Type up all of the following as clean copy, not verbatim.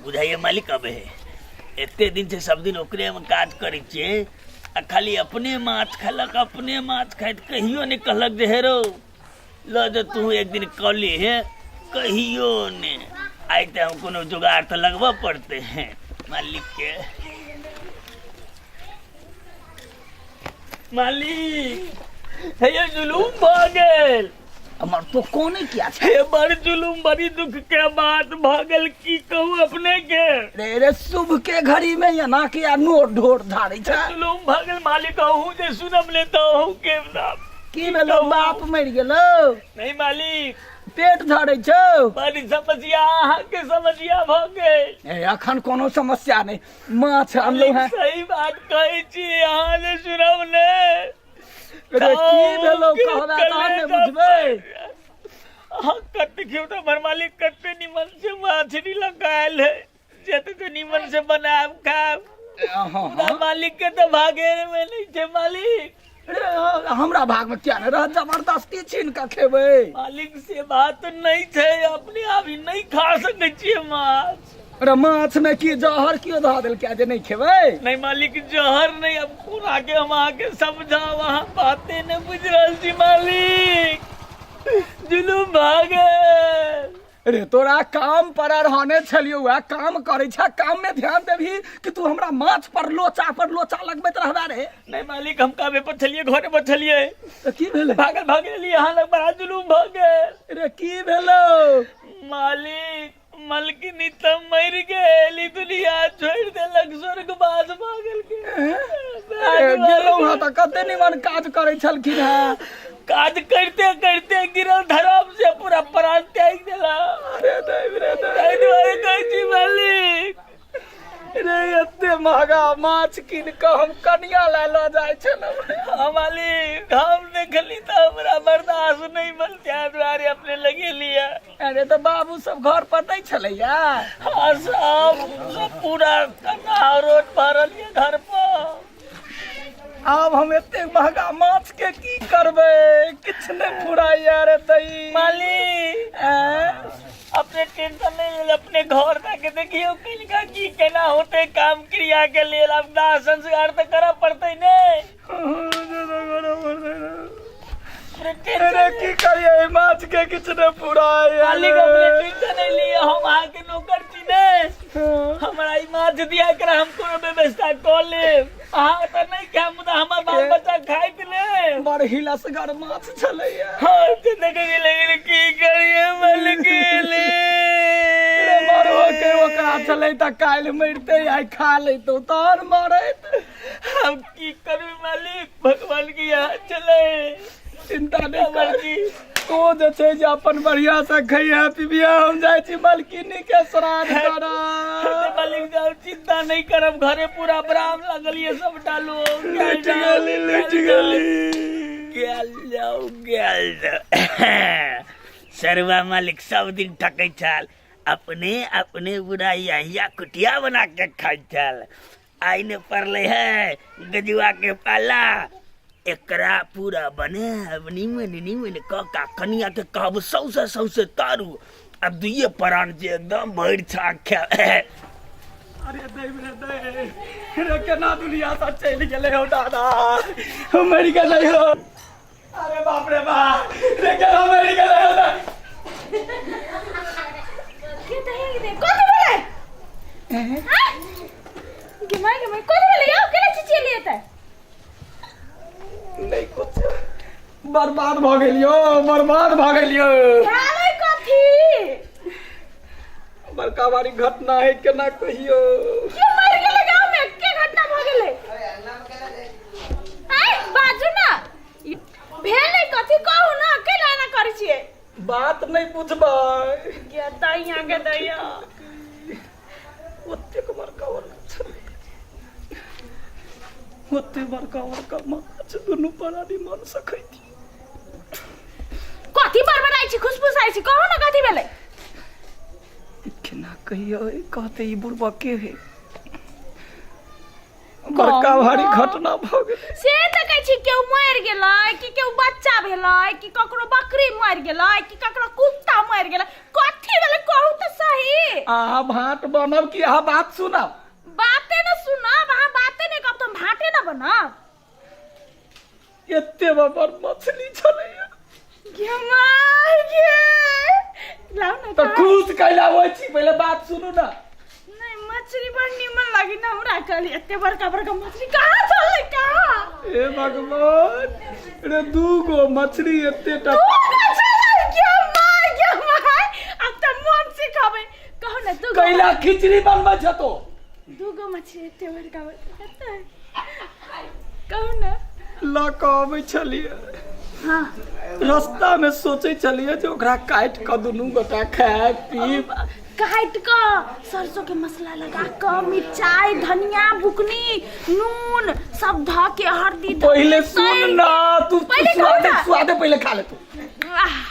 बुझाइए मालिक अबे है एते दिन से सब दिन ओकरे में काज करै छियै आ खाली अपने माछ खेलक अपने माछ खाइत कहियो नहि कहलक जे हेरो लऽ जे तू एक दिन कऽ हे कहियो ने आइ तऽ हम कोनो जोगाड़ तऽ लगबऽ पड़तै हैं मालिक के। मालिक हे, जुलूम भऽ गेल। हमर तो कोने किया छै? हे, बड़ जुलूम, बड़ी दुख के बात भऽ गेल, की कहू अपने के। रे रे, शुभ के घड़ी में एना के आ नोर ढोर धारै छै। जुलूम भऽ गेल मालिक, अहूँ जे सुनब ने तऽ अहूँ के नाम। की भेलो, बाप मरि गेलो? नहीं मालिक। पेट धरै छौ? बड़ी समस्या, अहाँके समस्या भऽ गेल। ए, अखन कोनो समस्या नहि, माछ अनलहुँ हैं। सही बात कहै छी, अहाँ जे सुनब ने। रे, की भेलो, कहबे तहन ने बुझबै। अहाँ कते देखियौ तऽ हमर मालिक कते निमन से माछरी लगायल है, जते निमन से बनायब खायब। हाँ। मालिक के तऽ भागे में नहीं छै मालिक। रे, हमरा भाग में किया नहीं रह, जबरदस्ती छीन के खेबै। मालिक से बात नहीं छै, अपने आप ही नहीं खा सकै छियै माछ। अरे, माछ में की जहर क्यों धऽ देलकै जे नहीं खेबै? नहीं मालिक, जहर नहीं, अब कोना के हम अहाँके समझाव, अहाँ बाते नहीं बुझ रहल छी मालिक, जुलूम भागे। रे, तोरा काम पर रहने छलियौ आ काम करै छ, काम में ध्यान देबही कि तू हमरा माछ पर लोचा पर लोचा लगबैत रहबा रे? नहीं मालिक, हम कामे पर छलियै, घरे पर छलियै। तऽ की भेलै? भागल भागल एलियै अहाँ लग, बड़ा जुलूम भऽ गेल। रे, की भेलौ? मालिक, मलकिनी तऽ मरि गेल, ई दुनिया छोड़ि देलक, स्वर्गवास भऽ गेल। गेलहुँ हँ तऽ कते निमन काज करै छलखिन हेँ। काज करते करते गिरल धरम से, पूरा प्राण त्याग देला। अरे दैव रे दैव। ताहि दुआरे कहै छी मालिक। रे, एते महगा माछ कीन कऽ हम कनिया लए लऽ जाइ छलहुँ। हाँ मालिक, हम देखली तऽ हमरा बर्दाश्त नहीं भेल, ताहि दुआरे अपने लगेलियै। अरे, तऽ बाबू सब घर पर नहि छलैया? हाँ, सब सब पूरा कन्ना रोड भरल ये घर पर। आब हम एते महगा माछ के की करबै? किछु नहि फुराइया रे तई। मालिक। ऐं? अपने टेंशन नहीं लेल, अपने घर जाके देखियो किनका की केना होते काम क्रिया के लेल, अब दाह संस्कार तऽ करऽ पड़तै ने। अपने टेंशन अरे, की करियै, माछ के किछु नहि फुराइया। मालिक, अपने टेंशन नहीं लिए, हम अहाँके नौकर छी ने, हमरा ई माछ दिया कर, हम कोनो व्यवस्था कऽ लेब। अहाँ तऽ नहीं खायब, मुदा हमर बाल बच्चा खाइत ने। बड़ हिलसगर माछ छलैया। हाँ, तऽ देखै छी, लेकिन की करियै मालिक? रे, मरबो के ओकरा छलै तऽ काल्हि मरिते, आइ खा लैतौ तहन मरैत। हम की करू मालिक, भगवान के यहाँ चले। चिंता नहि कर तू, जे छै जे अपन बढ़िया से खैया पिबिया, हम जाइ छी मलकिनी के श्राद्ध करब। मालिक जाओ, चिंता नहीं करब, घरे पूरा ब्राह्म लगल ये सबटा लोग। लुटि गेली, लुटि गेली। गेल जाओ, गेल जाओ। सरवा मालिक सब दिन ठकै छल, अपने अपने बुराई अहिया कुटिया बना के खाइ छल। आइ ने पड़ले है गजुआ के पाला, एकरा पूरा बनायब निमन निमन कऽ का कनिया के कहब सौसे सौसे तारू आ दुइये प्राण जे एकदम भरि छाक खायब। अरे दैव रे दैव रे, केना दुनिया से चलि गेलै हो दादा, हम मरि गेलै हो। अरे बाप रे बाप रे, केना मरि गेलै हो दादा। के दही दे, कथी भेलै? आँय? गे माय, गे माय, कथी भेलै यौ? केना चिचियेलियै एतऽ? नहि कुछ, बर्बाद भऽ गेलियो, बर्बाद भऽ गेलियो। भेलै कथी? बड़का भारी घटना है, केना कहियो। के मरि गेलै गाँव में? के घटना भऽ गेलै? आँय, बाजू ना, भेलै कथी, कहू ना, केना एना करै छियै? बात नहि बुझबै। गे दैया, गे दैया। ओतेक बड़का बड़का छलै, ओते बड़का बड़का माछ दुनू प्राणी मन से खैती। कथी बड़बड़ाइ छी, खुशफुसाइ छी? कहू ना, कथी भेलै? केना कहियो, कहते ई बुढ़बा के है, बड़का भारी घटना भऽ गेलै। से तऽ कहै छी, केओ मरि गेलै कि केओ बच्चा भेलै कि ककरो बकरी मरि गेलै कि ककरो कुत्ता मरि गेलै, कथी? कथी भेलै कहू तऽ सही। अहाँ भात बनब कि अहाँ बात सुनब? बाते न सुनब, अहाँ बाते नहि कहब तऽ हम भाते न बनब। एते बड़ मछली छलैया। गे माय गे, लाउ ने। तऽ खुश कैला होइ छी? पहिले बात सुनू ने। नहीं, मछली बड़ निमन लागी ना हमरा। कहली एते बड़का बड़का मछली कहाँ छलै, कहाँ? हे भगवान रे, दू गो मछली एते टा। दू गो छलै? गे माय गे माय, अब तऽ मन से खाबै। कहू ने, दू गो। कैला खिचड़ी बनबै छ तो? दू गो मछली एते बड़का बड़का कतऽ? कहू ने। लऽ कऽ अबै छलियै। हाँ। रास्ता में सोचै छलियै जे ओकरा काटि कऽ दुनू गोटा खाय पीब। काटि कऽ सरसों के मसाला लगा कऽ, मिरचाई, धनिया बुकनी, नून सब धऽ के, हल्दी धऽ पहिले के, सुन तैर ना तू। पहिले कहू स्वादे ना। स्वादे पहिले खा ले तू। आह,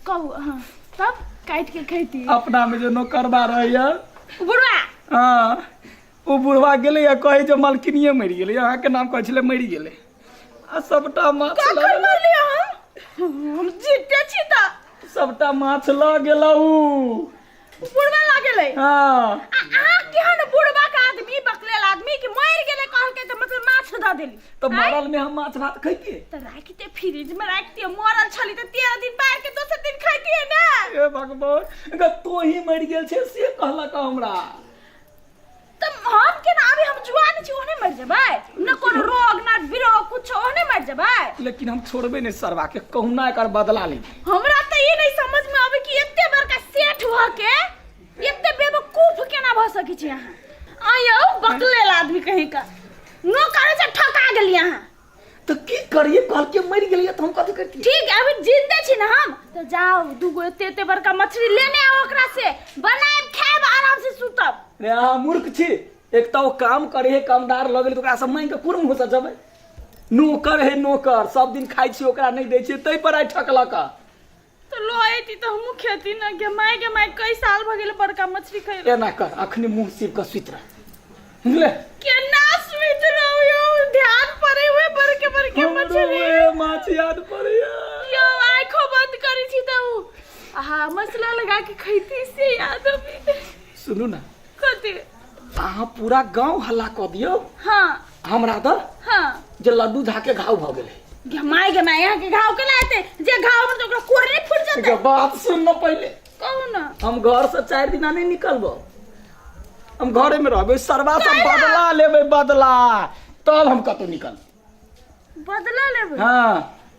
कहू। हाँ, तब काटि के खैती। अपना में जे नौकरबा रहैया। बुढ़वा? हाँ, ओ बुढ़वा गेलै आ कहै जे मलकिनिये मरि गेलै, अहाँके नाम कहै छलै, मरि गेलै आ सबटा माछ लऽ कखन गेलै। मरली? हम जीते छी तऽ। सबटा माछ लऽ गेलौ उ। बुढ़वा लऽ गेलै? हाँ। आ अहाँ केहन बुढ़वा के आदमी, बकलेल आदमी कि मरि गेलै कहलकै तऽ मतलब माछ दऽ देली? तऽ मरल में हम माछ भात खैतियै? तऽ राखिते, फ्रिज में राखितियै। मरल छली तऽ 13 दिन बाहर के दोसर दिन खैतियै ने। हे भगवान, ग तोही मरि गेल छै से कहलक हमरा। तऽ हम केना? अभी हम जुआन छी, ओहने मरि जेबै? न कोनो रोग न विरोग कुछो, ओहने मरि जेबै? लेकिन हम छोड़बे नहि सरवा के, कहुना एकर बदला लेबै। हमरा तऽ ई नहि समझ में आबै कि एते बड़का सेठ भऽ के एते बेवकूफ केना भऽ सकै छी अहाँ। आयौ बकलेल आदमी कहीं का, नौकर से ठका गेली अहाँ। तऽ की करिए? कहलकै मरि गेलियै तऽ हम कथी करतियै? ठीक है, अभी जिंदे छी ना हम तो जाओ, दूगो एते एते बड़का मछली लेने आओ, ओकरा से बनाएब, खाएब, आराम से सुतब। रे अहाँ मूर्ख छी। एक तऽ ओ काम करे है, कामदार लऽ गेलै तऽ ओकरा से मांगि कऽ कोन मुँह से जेबै? नौकर है नौकर, सब दिन खाइ छी ओकरा नहि दै छियै, ताहि पर आइ ठकलक। तो लो आती तो हमहूँ खेती ना। गे माय गे माय, कई साल भ गेल बड़का मछली खैले। एना कर, अखनी मुँह सीब कऽ सुति रह, बुझले? केना सुति रहू यौ? ध्यान पड़े हुए बड़के बड़के हमरो मछली। उएह माछ याद पड़ैया। यौ, आँखो बंद करै छी तऽ उ आहा मसला लगा के खैती से याद अबै। सुनू ने। कथी? अहाँ पूरा गांव हल्ला कऽ दियौ। हाँ। हमरा तऽ हाँ जे लड्डू झा के घाव भऽ गेलै। गे माय गे माय, यहाँ के घाव केना हेतै? जे घाव में तो ओकरा कोरने फूट जेतै। एकर बात सुन न पहिले। कहू ने। हम घर से 4 दिना नहीं निकलबो, हम घरे में रहबै। सरवा से काहे? बदला लेबै, बदला, तब हम कतौ निकल। बदला लेबै? हाँ,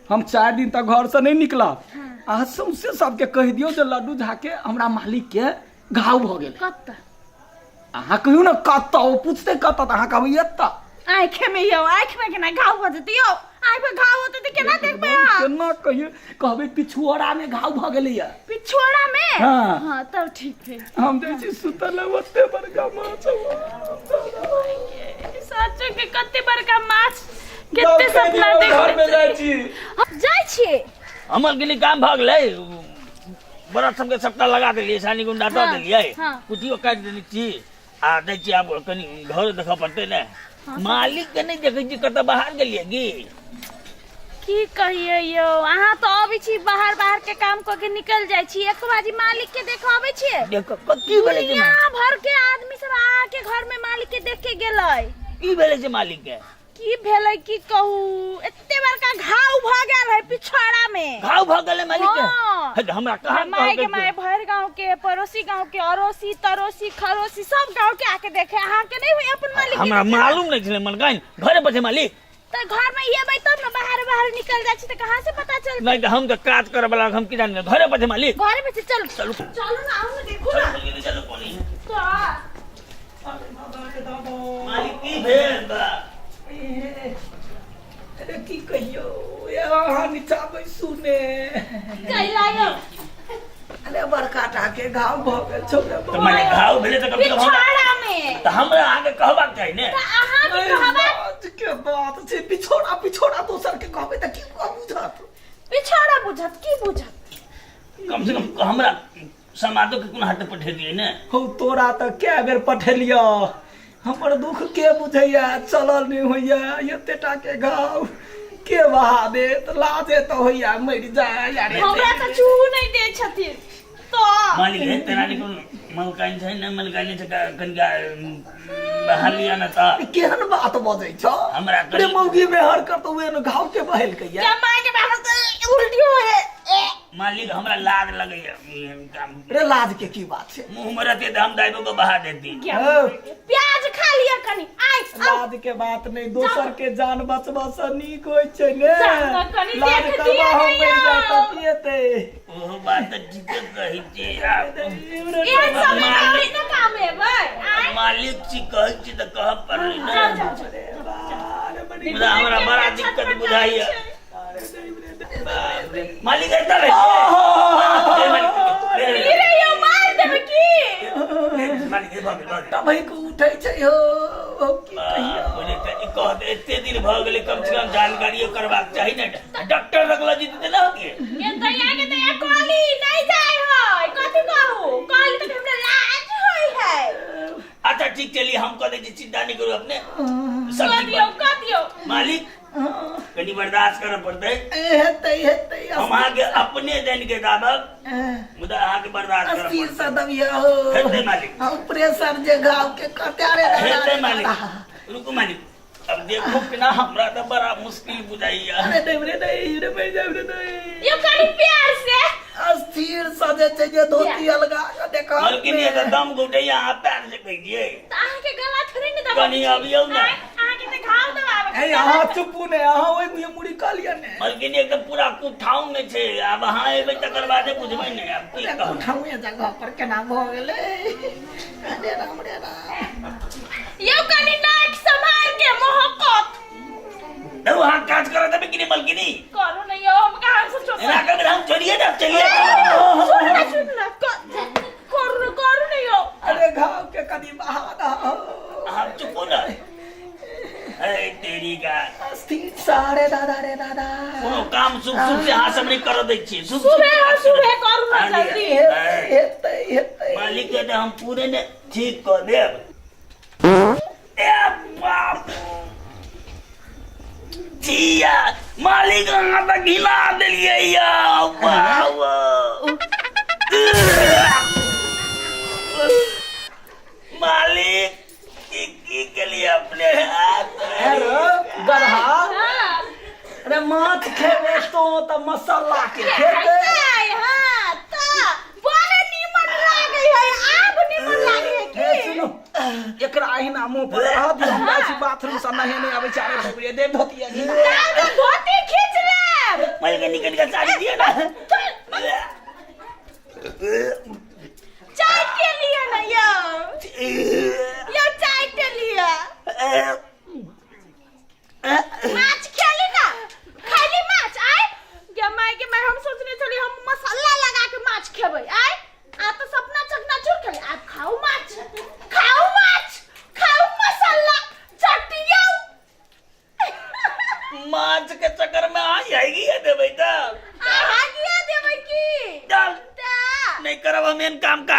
हम 4 दिन तक घर से नहीं निकलब। हाँ। अहाँ सौंसे सबके कहि दियौ जे लड्डू झा के, हमरा मालिक के घाव भऽ गेल। कतऽ? अहाँ कहियौ ने कतऽ। ओ पुछतै कतऽ तऽ अहाँ कहबै एतऽ। आँखि में यौ? आँखि में केना घाव भऽ जेतै यौ? आँखि में घाव होतै तऽ केना देखबै अहाँ? केना कहियौ? कहबै पिछुआरा में घाव भऽ गेलैया। पिछुआरा में? हाँ। हाँ, तब ठीक है। हम जाइ छी सुतल। ओते बड़का माछ। सचो के कते बड़का माछ, कते सपना घर में देखै। जाइ छी। जाइ छियै। हमर गेली, काम भऽ गेलै। बरत सबके सबटा लगा देलियै, सानी गुंडा दऽ हाँ, देलियै। हाँ। कुटियो काटि देने छी आ दै छी। आब कनि घर देखऽ पड़तै ने। मालिक के नहि देखै छी, कतऽ बाहर गेलियै की? की कहियै यौ, अहाँ तऽ अबै छी, बाहर बाहर के काम कऽ के निकल जाइ छी, एक बाजी मालिक के देख अबै छियै? देख कथी भेलै छै? दुनिया भर के आदमी सब अहाँ के घर में मालिक के देख के गेलै। की भेलै छै मालिक के? की भेलै की कहू, एते बड़का घाव भऽ गेल है पिछवाड़ा में। घाव भऽ गेलै मालिक के? हाँ। हे, तऽ हमरा कहाँ माय के कहलकै? माय, भरि गांव के, पड़ोसी गांव के, अड़ोसी तड़ोसी खड़ोसी सब गांव के आके देखे। अहाँ के नहीं हुई अपन मालिक के हमरा देखे? मालूम नहि छलै मनकाइन। घरे पर छै मालिक? तऽ घर में एबै तब ने। बाहर बाहर निकल जाइ छी तऽ कहाँ से पता चलतै? नहि तऽ हम तऽ काज करऽ वाला, हम की जानी घरे पर छै मालिक। घरे पे छै, चलू। चलू। चलू ने, आउ ने, देखू ने। चलू, चलू, पानी। तऽ मालिक, की भेल बा? अरे की कहियौ, ए अहाँ नीचा बैसू ने। कैला यौ? अरे बड़का टा के घाव भऽ गेल छौ रे। तऽ माने घाव भेलै तऽ कम से कम हमरा पिछवाड़ा में। तऽ हमरा अहाँके कहबाक चाही ने। तऽ अहाँ के कहबाक लाज के बात छै। पिछोड़ा पिछोड़ा दोसर के कहबै तऽ की बुझत? पिछवाड़ा बुझत, की बुझत? कम से कम हमरा समाजो के कोनो हाथ पठेलियै ने। हौ, तोरा तऽ कए बेर पठेलियौ, हमर दुख के बुझैया? चलल नहि होइया, एते टा के घाव के बहा देत? लाजे तऽ होइया मरि जाय यार। हमरा तऽ छू नहि दै छथिन। तो मालिक हे तेना नहि कोनो मलकाइन छै नहि मलकाइन छै कनिका बाहर लिअ ने तऽ केहन बात बजै छौ हमरा रे कनि मौगी मेहर कर तऽ उहे घाव के बहेलकै क्या माय के बाहर से उल्टी होए मालिक हमरा लाज लगैया रे लाज के की बात छै मुँह में रहते तऽ हम दाइबो के बहा देती क्या हौ। प्याज खा लिअ कनि आइ आउ लाज के बात नहीं दोसर के जान बचबा से नीक होइ छै ने जान तऽ कनि लाज देख करबा दिअ हम ने मरि यौ। जाय तऽ की हेतै ओहो बात तऽ ठीके कहै छी आब एहन समय में मालिक ना काम एबै आइ मालिक छी कहै छी तऽ कहऽ पड़लै ने जाउ जाउ जाउ मुदा हमरा बड़ा दिक्कत बुझाइया बाप रे मालिक एतऽ रहै छै ई रे यौ मार देबै की मालिक भऽ गेल भऽ गेल तबे के उठै छै हो हो की कहियो बोले तऽ ई कहत एते दिन भऽ गेलै कम से कम जानकारियो करबाक चाही ने डॉक्टर रखला जीते तऽ ना होतियै ये दैया के दैया कहली नहीं जाय है कथी कहू कहली तऽ हमरा लाज होय है अच्छा ठीक चलिए हम कह दै छी चिंता नहीं करू अपने सब कह ठीक दियौ बा। कह दियौ मालिक कनी बर्दाश्त करऽ पड़तै हेतै हेतै हम अहाँके अपने जानि के दाबब मुदा अहाँके बर्दाश्त करऽ अस्थिर पड़तै से दबिया हो हेतै मालिक प्रेशर जे घाव के करते रे हेतै मालिक रुकू मालिक अब देखो कि ना हमरा तऽ बड़ा मुश्किल बुझाइया अरे नहीं रे नहीं रे मर जाब रे नहीं यो कनी प्यार से अस्थिर से जे छै जे धोती अलगा के देखा मलकिन ये तऽ दम घुटैया अहाँ प्यार से कहि दियै तऽ अहाँके गला थोड़े ने दबाबै कनी अबियौ ने अहाँके तऽ घाव दबाबै ए अहाँ चुपू ने अहाँ ओहि मुँहे मुड़ी कऽ लिअ ने मलकिन एकदम पूरा कुठाउन में छै आब अहाँ एबै तकर बादे बुझबै ने आब की कहब उठाउए जगह पर केना भऽ गेलै अरे राम रे राम यो कनी नाक सम्हार के मोहकत देखू अहाँ काज करऽ देबै कि नहि मलकिनी करू ने यो हम कहाँ से छोड़ एना करबै हम छोड़िए देब चलिए सुन ना सुन ना करू ने करू ने यो अरे घाव के कनी बहा दहो अहाँ चुपू ने अरे तेरी का अस्थिर सारे दादा रे दादा कोनो काम शुभ शुभ से अहाँ सब नहि करऽ दै छियै शुभ शुभ सुबह हो सुबह करू ना जल्दी हेतै हेतै हेतै मालिक के तऽ हम पूरे ने ठीक कऽ देब ए बाप जिया मालिक अहाँ तऽ घिला देलियै या बाप मालिक की की केलिए अपने हाथ हेलो गधा हाँ अरे माछ खेबे तो तऽ मसाला के खेते खाइ हाँ तऽ बड़े नीमन लागे है आब नीमन लागे है हे की सुनू एकरा अहिना मुंह पर रह दियौ हम जाइ छी बाथरूम से नहेने आबै छी अरे बाप रे देव धोती घिना जाउ तऽ धोती खींच लेब मालिक निकल के साड़ी दिए ना चाय के लिए ना यौ यौ चाय के लिए माछ खेली ना खैली माछ आय गे माय के माय हम सोचने छली हम मसाला लगा के माछ खेबै आय आ तो सपना चकना चूर खेली आब खाऊ माछ खाऊ माछ खाऊ मसाला चटियाऊ माछ के चक्कर में आ जाएगी ये देबै तब अहाँ गिया देबै की चल ता नहीं करब हम एहन काम काज।